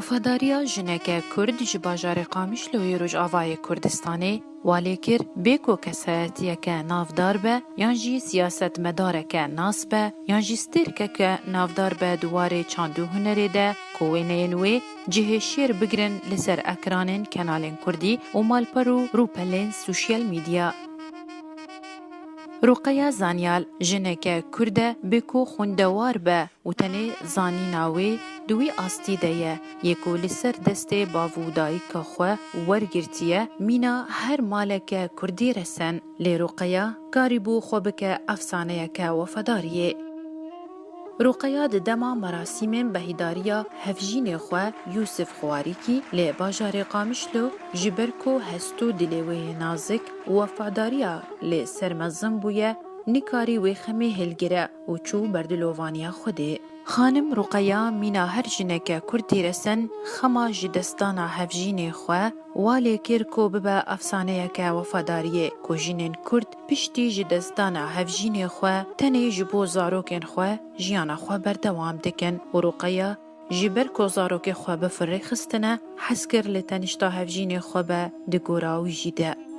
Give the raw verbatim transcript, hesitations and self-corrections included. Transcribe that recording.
Wefadariya jineke Kurd ji bajarê Qamişloyê Rojavayê Kurdistanê wa lê kir, bê ku kesayetiyeke navdar be yan jî siyasetmedareke nas be yan jî stêrkeke navdar be di warê çand û hunerê de ku wêneyên wê cihê şêr bigrin li ser ekranên kenalên kurdî û malper û rûpelên sosyal medya. Ruqeya Zanyal jineke Kurd e bê ku xwendewar be û tenê zanîna wê di wî astî de ye, yê ku li ser destê bav û dayika xwe wergirtiye, mîna her maleke Kurdî resen. Lê Ruqeya karîbû xwe bike efsaneyeke wefadariyê. Ruqeya di dema merasîmên behîdariya hevjînê xwe Yûsif Xwarîkî li bajarê Qamişlo ji ber ku hest û dilê wê yê nazik û wefadariya lê ser mezin bûye, nikarî wê xemê hilgire û çû ber dilovaniya Xwedê. Xanim Ruqeya mîna her jineke Kurdî resen xema ji destdana hevjînê xwe wa lê kir ku bibe efsaneyeke wefadariyê ku jinên Kurd piştî ji destdana hevjînê xwe tenê ji bo zarokên xwe jiyana xwe berdewam dikin û Ruqeya ji ber ku zarokê xwe bi firê xistine, hez kir li tenişta hevjînê xwe be di gora wî jî de.